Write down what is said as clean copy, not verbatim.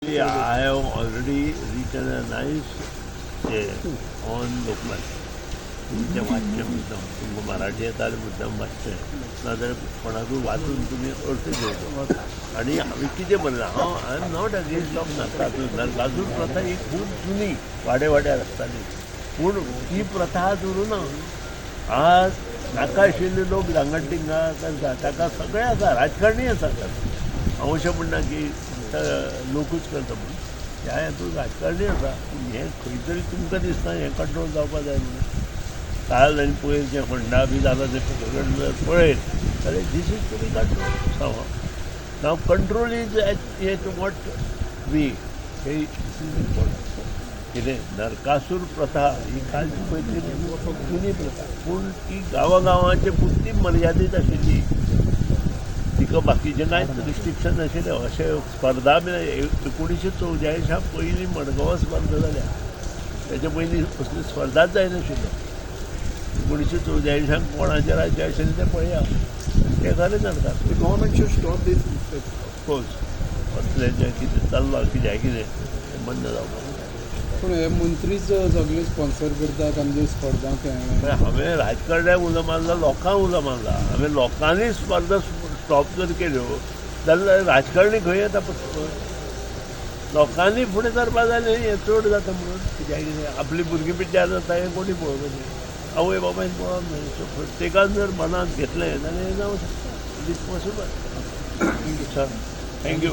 I have already written a nice on Lokmat. तुमचें वाचचें मुद्दम, तुमकां मराठी येता जाल्यार मुद्दम वाचचें, नाजाल्यार कोणाकूय वाचून तुमी अर्थ घेवचो. आनी हांवें कितें म्हणलां, हांव I am not against of Narkasur. Narkasur प्रथा ही खूब जुनी, वाडे वाड्यार आसताली, पूण ती प्रथा आज उरूं ना. आज नाका आशिल्ले लोक दांगडटिंगा करता, ताका सगळें आसा, राजकारणी आसा. हांव अशें म्हणना की फक्त लोकूच करता म्हणून, ह्या हातूंत राजकारणी आसा. पूण हें खंय तरी तुमकां दिसता हें कंट्रोल जावपा जाय म्हणून. काल आनी पयर जें होंडा बी जालां तें प्रकरण जर पळयत जाल्यार this is to be control somehow. Now control is at what way, hey this is important. कितें नरकासूर प्रथा ही कालची पळयतली जुनी प्रथा, पूण ती गांवागांवाचे पुरती मर्यादीत आशिल्ली. तिका बाकीचें कांयच रिस्ट्रिक्शन नाशिल्लें. अशें स्पर्धा बी 1984 पयलीं मडगांवां स्पर्धा जाल्या, तेच्या पयलीं असली स्पर्धाच जायनाशिल्ल्यो. 1984 कोणाचें राज्य आशिल्लें तें पळया, तें खरें Narakasur. The government should stop this. Of course, असलें जें कितें चल्लां, कित्याक कितें तें बंद जावपाक जाय. पूण हे मंत्रीच सगळे स्पॉन्सर करतात आमचे स्पर्धांक. हांवें राजकारण्याक उलो मारला, लोकांक उलो मारला. हांवें लोकांनी स्पर्धा स्टॉप जर केल्यो जाल्यार राजकारणी खंय येता पळय. लोकांनी फुडें सरपा जाय न्ही, हें चड जाता म्हणून. कित्याक कितें आपली भुरगीं पिड्ड्यार जाता हें कोणी पळोवपाचें? आवय बापायन पळोवप न्हय. सो प्रत्येकान जर मनांत घेतलें जाल्यार हें जावं शकता. It is possible. Sir, thank you.